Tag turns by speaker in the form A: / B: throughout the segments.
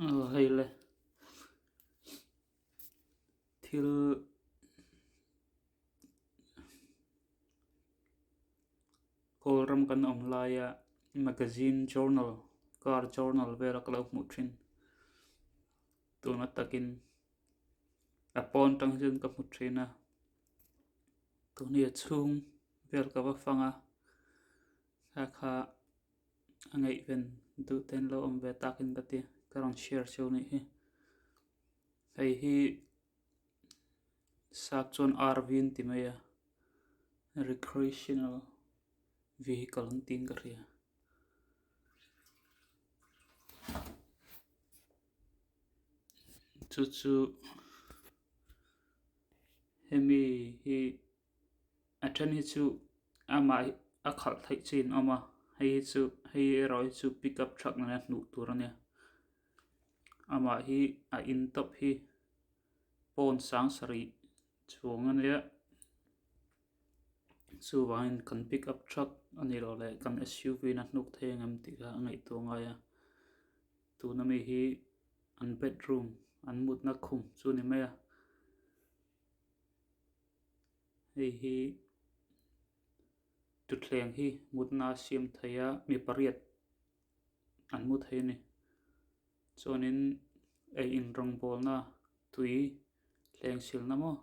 A: Aw hei le thil kawl ram kan awm laia magazine journal car journal vela ka lo hmuh thin tuna takin a pawn tang hian ka hmu thin a tuni a chhung vel ka va fang a kha kha a ngaihven duh te an lo awm ve takin ka ti ka rawn share cheu anih hi hei hi sap chuan R_V an ti mai a recreational vehicle an tiin ka hria. Chu chu hemi hi a then hi chu amah hi a khalh theih chin a awm a hei hi chu hei erawh hi chu pick up truck nena hnuh tur a nia amah hi a in tawp hi pawn sang sarih chuang a nia chuvangin kan pick up truck a nih loh leh kan S_U_V in a hnuk thei ang em tih kha a ngaihtuah ngai a tuna mi hi an bedroom an mutna khum chu a ni mai a. Hei hi thutthleng hi mutna a siam thei a mi pariat an mu thei a ni chuanin ei in rawngbawlna tui thleng silna maw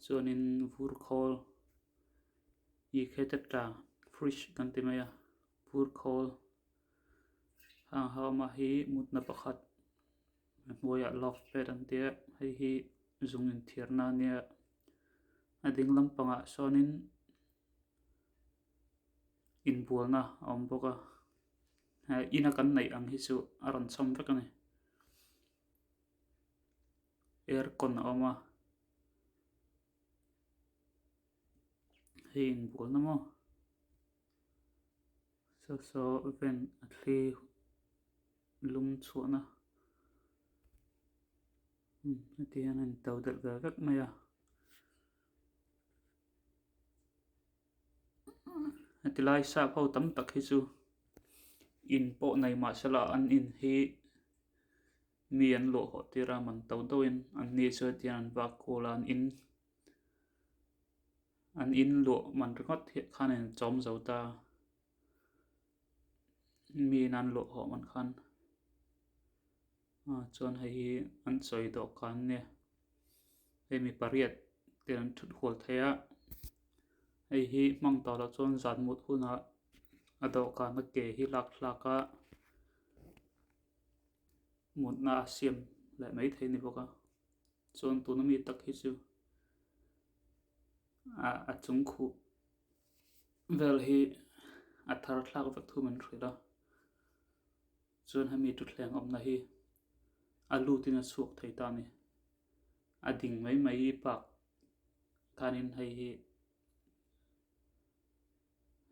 A: chuanin vur khawl ih khetata fridge kan ti mai a vur khawl hang ho awm a hi mutna pakhat. A hnuaiah love pad an tia hei hi zung inthiarna a nia a ding lampangah sawnin inbualna a awm bawk a eh ina kan neih ang hi chu a rawn chhawm vek a ni aircon a awm a hei inbualna maw saw saw vent a thli. Lung chhuahna heti hian a in to delh ve vek mai a heti lai sap ho tam tak hi chu in pawh nei mahsela an in hi mi an luah hawh tir a man to deuhin an ni chu heti hian an vak kual a an in an in luah man ringawt khan a inchawm zo ta. Mi in an luah hawh man khan ah chuan hei hi an sawi dawhkan ania hei mi pariat te an thut hual thei a hei hi hmang tawh loh chuan zan mut hunah a dawhkan a ke hi lak thlak a mutna a siam leh mai thei a ni bawk a chuan tuna mi tak hi chu ah a chung khuh. Vel hi a thar thlak vek thu min hrilh a chuan hemi thutthleng awmna hi a lutin a chhuak thei ta a ni a ding mai mai bak khanin hei hi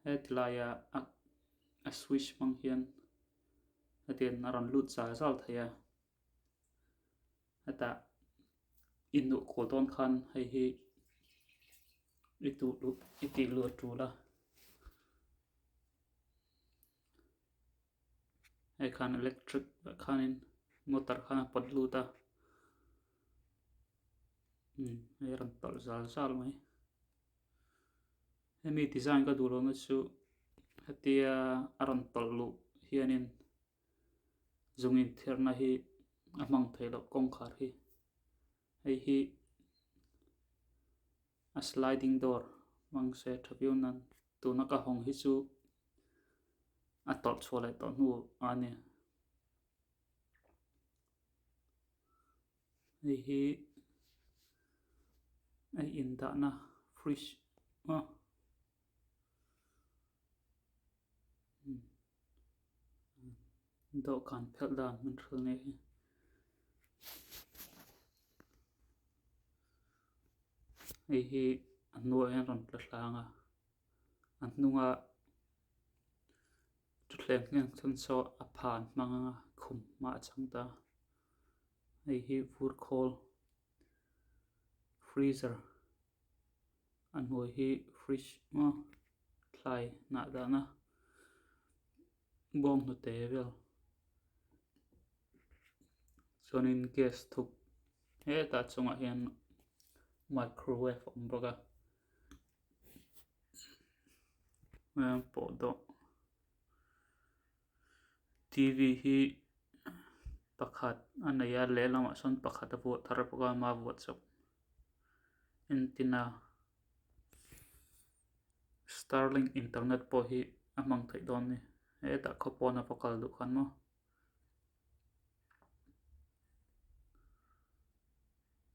A: heti laia a a switch hmang hian hetiang a rawn lut zal zal thei a hetah inluh kual dawn khan hei hi i tuh luh i tih luh a tul a hei khan electric ah khanin motor khan a pawt lut a umm hei a rawn tawlh zal zal mai hemi design ka duh lohna chu hetia a rawn tawlh luh hianin. Zung inthiarna hi a hmang thei loh kawngkhar hi hei hi a sliding door hmang se tha viau nan tuna ka hawng hi chu a tawlh chhuah leh tawh hnu a ni hei hi a indahna fridge a. Dawhkan phelh dan hmun hril nih hi hei hi a hnuaiah hian rawn tla hlang a a hnunga thuthleng hian chuan saw a phan hmang anga khum hmaah a chang ta hei hi vur khawl freezer. A hnuai hi fridge maw thlai hnah dahna bawnghnute vel. Chuanin gas thuk hetah chungah hian microwave a awm bawk a pawh dawh T V hi pakhat a nei a lehlamah sawn pakhat a vuah thar bawk a ama vuah chawp antenna starlink internet pawh hi a hmang theih dawn a ni hetah khaw pawn a va kal duh khan maw.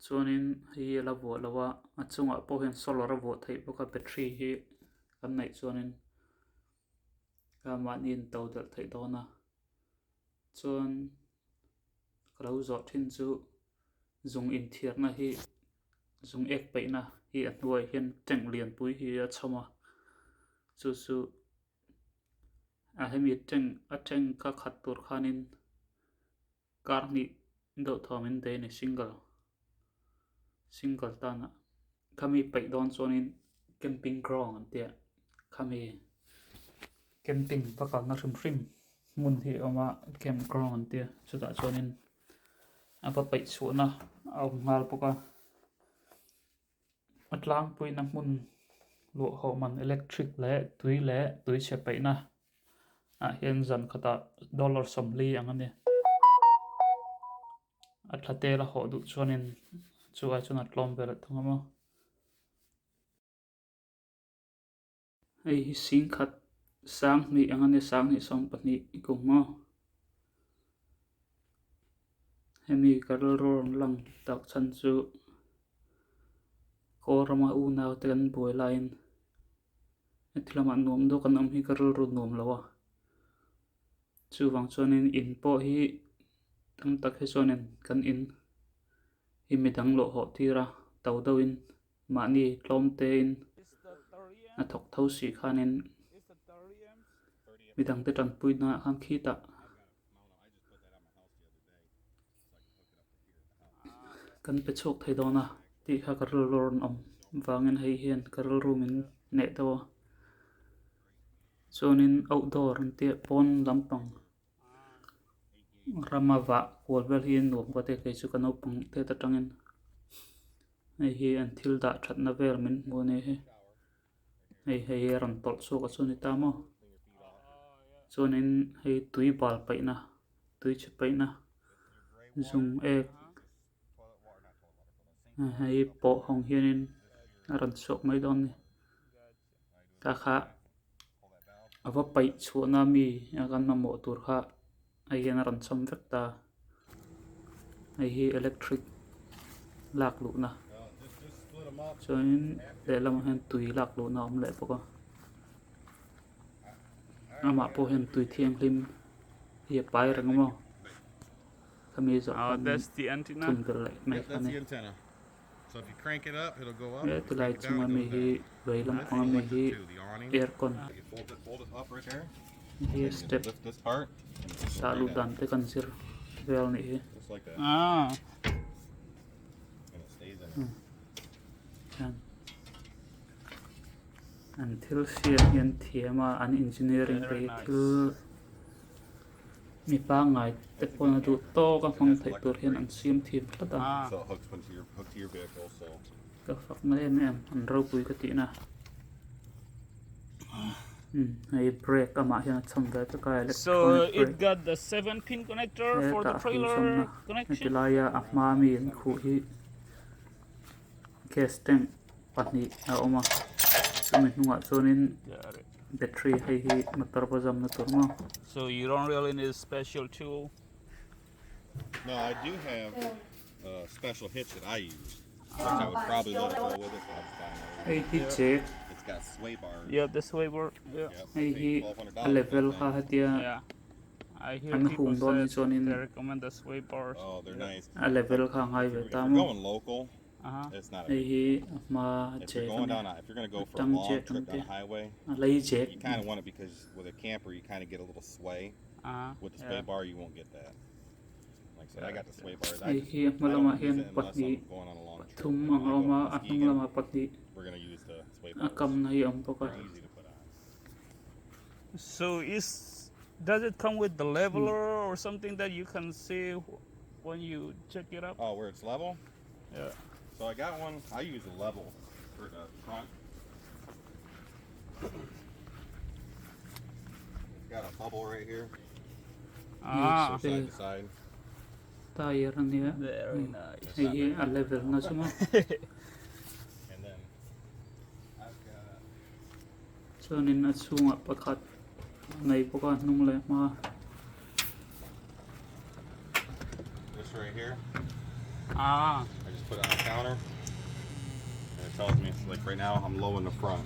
A: Chuanin hei hi a la vuah lo a a chungah pawh hian solar a vuah theih bawk a battery hi kan neih chuanin a mahni in to delh theih dawn a chuan ka lo zawh thin chu zung inthiarna hi zung ek peihna hi a hnuaiah hian tank lianpui hi a chhawm a chu chu a hemi tank a tank kha khat tur khanin kar hnih deuh thawm in daih a ni single single tana khami peih dawn chuanin camping ground an tia khami camping va kalna hrim hrim hmun hi a awm a camp ground an tia chutah chuanin a va peih chhuahna a awm nghal bawk a a tlangpuina hmun luah hawh man electric leh tui leh tui chhe peihna ah hian zan khatah dollar sawmli ang a ni a thla tel a hawh duh chuanin chu ai chuan a tlawm ve leh thung a maw. Hei hi singkhat sanghnih ang a ni sanghnih sawmpahnih kum maw hemi ka rilru rawn lang tak chhan chu kawl rama unau te kan buai laiin heti lamah nuam deuh kan awm hi ka rilru nuam lo a chuvang chuanin in pawh hi tam tak hi chuanin kan in hi midang lawh hawh tir a to deuhin. Mahni tlawm tein a thawk tho si khanin midangte tanpui hnaah khan khitah kan pe chhuak thei dawn a tih kha ka rilru rawn awm vangin hei hian ka rilru min hneh deuh a chuanin outdoor an tih pawn lampang Rama vah kual vel hi nuam ka ti a kei chu ka naupang tet atangin hei hi an thil dah thatna vel min hmuh a ni hi hei hei hi a rawn tawlh chhuak a chu a ni ta maw chuanin hei tui bal paihna tui chhe paihna zung ek hei pawh hawng hianin a rawn chhuak mai dawn a ni. Ta kha a va paih chhuahna mi a kan mamawh tur kha hei hian a rawn chawm vek ta hei hi electric lak luhna chuanin lehlamah hian tui lak luhna a awm leh bawk a amah pawh hian tui thianghlim hi a pai reng a maw khami zawh khan thun belh leh mai kha a ni. He tilai chunga mi hi vei lampanga mi hi aircon hi step dah luh dan te kan zir vel anih hi an thil siam hi an thiam a an engineering te hi thil Mi pangngai te pawn a duh tawk a hmang theih tur hian an siam thiam tlat a. Ka fak na em em an ropui ka tih na. Hei brake amah hian a chhawm ve vek a electronic brake. Hetah hrui chhawmna heti laia a hma mi an khuh hi gas tank pahnih a awm a chumi hnungah chuanin battery hei hi motor va zamna tur maw.
B: So you don't really need a special tool.
C: No, I do have a special hitch that I use, which I would probably let it go with it, but I'll just buy another
A: Hei hi check.
C: It's got sway bars.
B: Yeah, the sway bar. Yeah.
C: Yep,
A: Hei
C: I
A: hi
C: paid $1,200
A: a
C: for
A: level
C: that
A: kha
C: thing.
A: hetia
B: Yeah. I hear
A: an
B: people
A: hung dawn hi
B: said
A: chuanin
B: they recommend the sway bars.
C: Oh, they're nice.
A: a level kha a ngai
C: If
A: ve
C: you're, if
A: ta
C: you're
A: maw.
C: going local,
B: Uh-huh.
C: it's not a
A: Hei
C: big
A: hi
C: deal.
A: a hma
C: If you're
A: check a
C: going
A: ni
C: down, a, if you're going to go
A: a
C: for a
A: tang
C: long
A: check
C: trip
A: ang
C: down
A: te
C: a highway,
A: a lei check
C: you kind of want it because with a camper, you kind of get a little sway. With the sway
B: Yeah.
C: bar, you won't get that. Like I said, I got the sway bars. I
A: Hei
C: just
A: hi a hma
C: I don't
A: lamah
C: use
A: hian
C: it unless
A: pahnih
C: I'm going on a long trip.
A: pathum
C: Like
A: ang
C: when
A: a
C: I
A: awm
C: go
A: a
C: up
A: a hnung
C: Muskegon,
A: lamah pahnih
C: we're gonna use the sway
A: a
C: bars.
A: kamna hi a awm bawk a.
C: They're easy to put on.
B: So is does it come with the leveler or something that you can see? when you check it up?
C: Oh, where it's level?
B: Yeah.
C: So I got one. I use a level for the front. It's got a bubble right here,
B: Ah,
C: side to side.
A: Tyre ania
B: very nice.
A: hei hi a level na chu maw
C: And then I've got
A: chuanin a chhungah pakhat a nei bawk a hnung leh hma.
C: this right here.
B: Ah,
C: I just put it on the counter. And it tells me, like right now, I'm low in the front.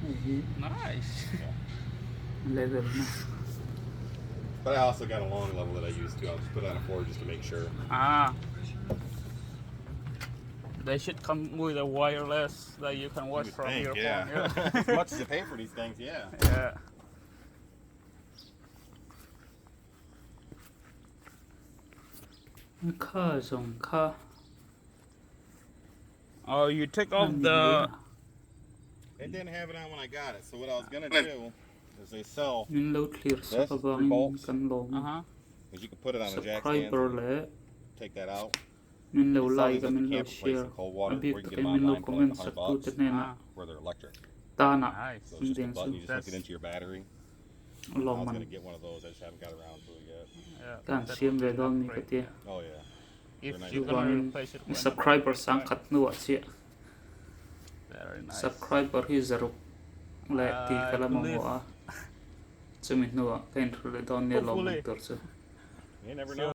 A: Hei hi
B: nice.
A: level na.
C: But I also got a long level that I use too. I'll just put it on a floor just to make sure.
B: Ah. They should come with a wireless that you can watch
C: You would
B: from
C: think,
B: your
C: yeah.
B: phone. Yeah.
C: as much as you pay for these things, yeah.
B: yeah.
A: Kha zawng kha
B: Oh, you take off
A: ani
B: the.
C: It didn't have it on when I got it. So what I was gonna do is they sell
A: min lo thlir sak
C: This, three
A: avangin
C: bolts.
A: kan lawm
B: Uh huh.
C: is you can put it on a jack stand,
A: subscriber leh
C: take that out.
A: min lo
C: They sell
A: like
C: these
A: a
C: at the
A: min lo
C: camper place
A: share
C: in Coldwater,
A: a
C: where
A: bik
C: you can get
A: takin
C: them
A: min lo
C: online for like
A: comment
C: 100
A: sak tu
C: bucks,
A: te hnenah
B: Ah,
C: where they're electric.
A: tanah
B: nice.
C: So it's just a
A: Then
C: button.
A: so
C: You just hook it
B: that's-
C: into your battery. I
A: lawm
C: was
A: man
C: gonna get one of those. I just haven't got around to it yet.
B: Yeah.
A: kan
B: that
A: siam
B: would
A: ve
B: be
A: dawn ni ka
B: great.
A: tia
C: Oh yeah.
B: If
C: Very nice.
B: you're gonna
A: Chuanin
B: replace it, why not?
A: subscriber sang khat hnuah chiah
B: Very nice.
A: subscriber hi zaruk leh ti
B: I
A: ka la
B: believe-
A: mamawh a chumi hnuah ka inhrulh leh dawn nia lawm man
B: Hopefully.
A: tur chu
C: You never
B: So-
C: know.